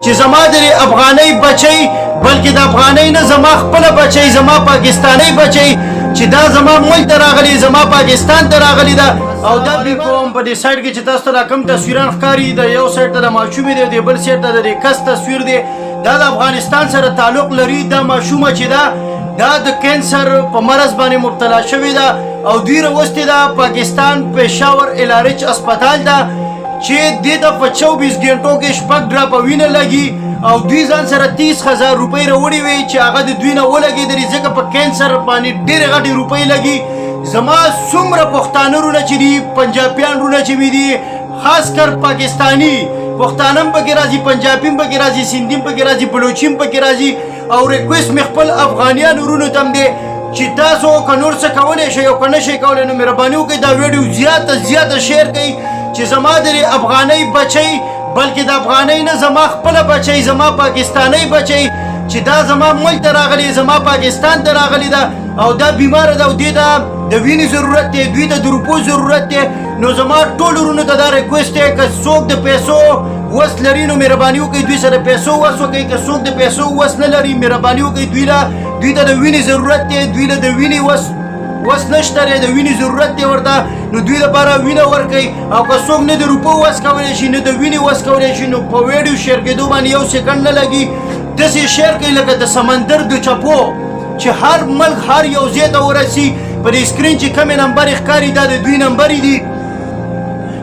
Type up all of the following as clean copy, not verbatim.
چې زما د افغانۍ بچی، بلکې د افغانۍ نه، زما خپله بچی، زما پاکستانۍ بچی چې دا زما ملک ته راغلی، زما پاکستان ته راغلی ده. او دا به کوم په دې سایډ کې چې تاسو ته دا کوم تصویران ښکاري، د یو سایډ ته د ماشومې دی، د بل سایډ ته د کس تصویر دی. دا د افغانستان سره تعلق لري. دا ماشومه چې ده، دا د کینسر په مرض باندې مبتلا شوې ده او دوی راوستې ده پاکستان پېښور الارچ هسپتال ده چې دې ته په 24 ګنټو کې شپږ ډراپه وینه لګي او دوی ځان سره 30,000 روپۍ راوړي وي چې هغه د دوی نه ولګېدلې، ځکه په کینسر باندې ډېرې غټې روپۍ لګي. زما څومره پښتانه وروڼه چې دي، پنجابیان وروڼه چې مې دي، خاص کر پاکستانی پښتانه هم پکې راځي، پنجابي هم پکې راځي، سندي هم پکې راځي، بلوچي هم پکې راځي، او ریکویسټ مې خپل افغانیان وروڼو ته هم دی چې تاسو که نور څه کولی شئ او که نه شئ کولی، نو مهرباني وکړئ، دا ویډیو زیاته زیاته share کړئ چې زما د افغانۍ بچی، بلکې د افغانۍ نه، زما خپله بچی، زما پاکستانۍ بچی چې دا زما ملک ته راغلی، زما پاکستان ته راغلی ده او دا بیماره ده او دې ته د وینې ضرورت دی، دوی ته د روپو ضرورت دی. نو زما ټول وروڼو ته دا ریکویسټ دی، که څوک د پیسو وس لري، نو مهرباني وکړئ، دوی سره پیسو وس وکړئ. که څوک د پیسو وس نه لري، مهرباني وکړئ، دوی ته د وینې ضرورت دی. دوی له د وینې وس نشته دی، د وینې ضرورت دی ورته، نو دوی لپاره وینه ورکړئ. او که څوک نه د روپو وس کولی شي، نه د وینې وس کولی شي، نو په ویډیو share کېدو باندې یو سیکنډ نه لګي. داسې share کړئ لکه د سمندر د چپو چې هر ملک، هر یو ځای ته ورسي. په دې سکرین چې کومې نمبرې ښکاري، دا د دوی نمبرې دي.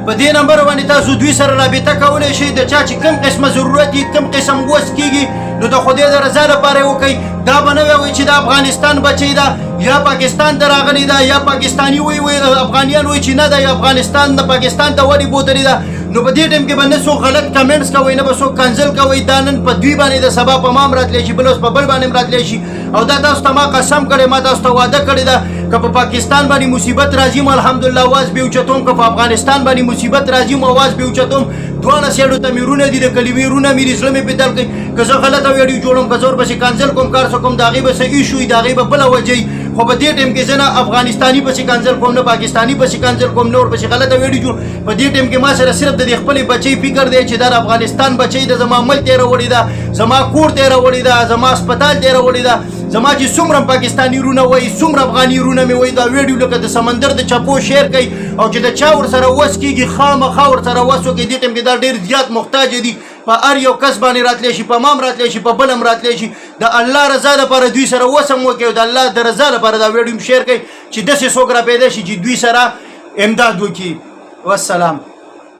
په دې نمبر باندې تاسو دوی سره رابطه کولی شئ. د چا چې کوم قسمه ضرورت وي، کوم قسم وس کېږي، نو د خدای د رضا لپاره یې وکړئ. دا به نه وایي چې د افغانستان بچی ده یا پاکستان ته راغلی ده یا پاکستانی وي، وي افغانیان وایي چې نه ده افغانستان د پاکستان ته ولې بوتلی ده. نو په دې ټیم کې به نه څوک غلط comments کوي، نه به څوک کنځل کوي. دا نن په دوی باندې د سبا په ما هم راتلی شي، بل ورځ په بل باندې هم راتلی شي. او دا تاسو ته ما قسم کړی، ما تاسو ته وعده کړې ده، که په پاکستان باندې مصیبت راځي مو، الحمدلله اواز به اوچتوم. که په افغانستان باندې مصیبت راځي مو، اواز به اوچتوم. دواړه سیډو ته مې رونه دي، د کلمې رونه مې دي، زړه مې په دل کوي. که زه غلطه ویډیو جوړوم، که زه ورپسې کنځل کوم، کار څه کوم، د هغې به څه issue وي، د هغې به بله وجه وي. خو په دې ټیم کې زه نه افغانستاني پسې کنځل کوم، نه پاکستاني پسې کنځل کوم، نه ورپسې غلطه ویډیو جوړ. په دې ټیم کې ما سره صرف د دې خپلې بچۍ فکر دی چې دا د افغانستان بچۍ ده، زما ملک ته یې راوړې ده، زما کور ته یې راوړې ده، زما هسپتال ته یې راوړې ده. زما چې څومره پاکستاني رونه وایي، څومره افغاني رونه مې وایي، دا ویډیو لکه د سمندر د چپو share کوي او چې د چا ورسره وس کېږي، خامخا ورسره وس وکړي. دې ټیم کې دا ډېر زیات محتاج دي. په هر یو کس باندې راتلی شي، په ما هم راتلی شي، په بل هم راتلی شي. د الله رضا لپاره دوی سره وس هم وکړي او د الله د رضا لپاره دا ویډیو هم share کړئ چې داسې څوک را پیدا شي چې دوی سره امداد وکړي. والسلام.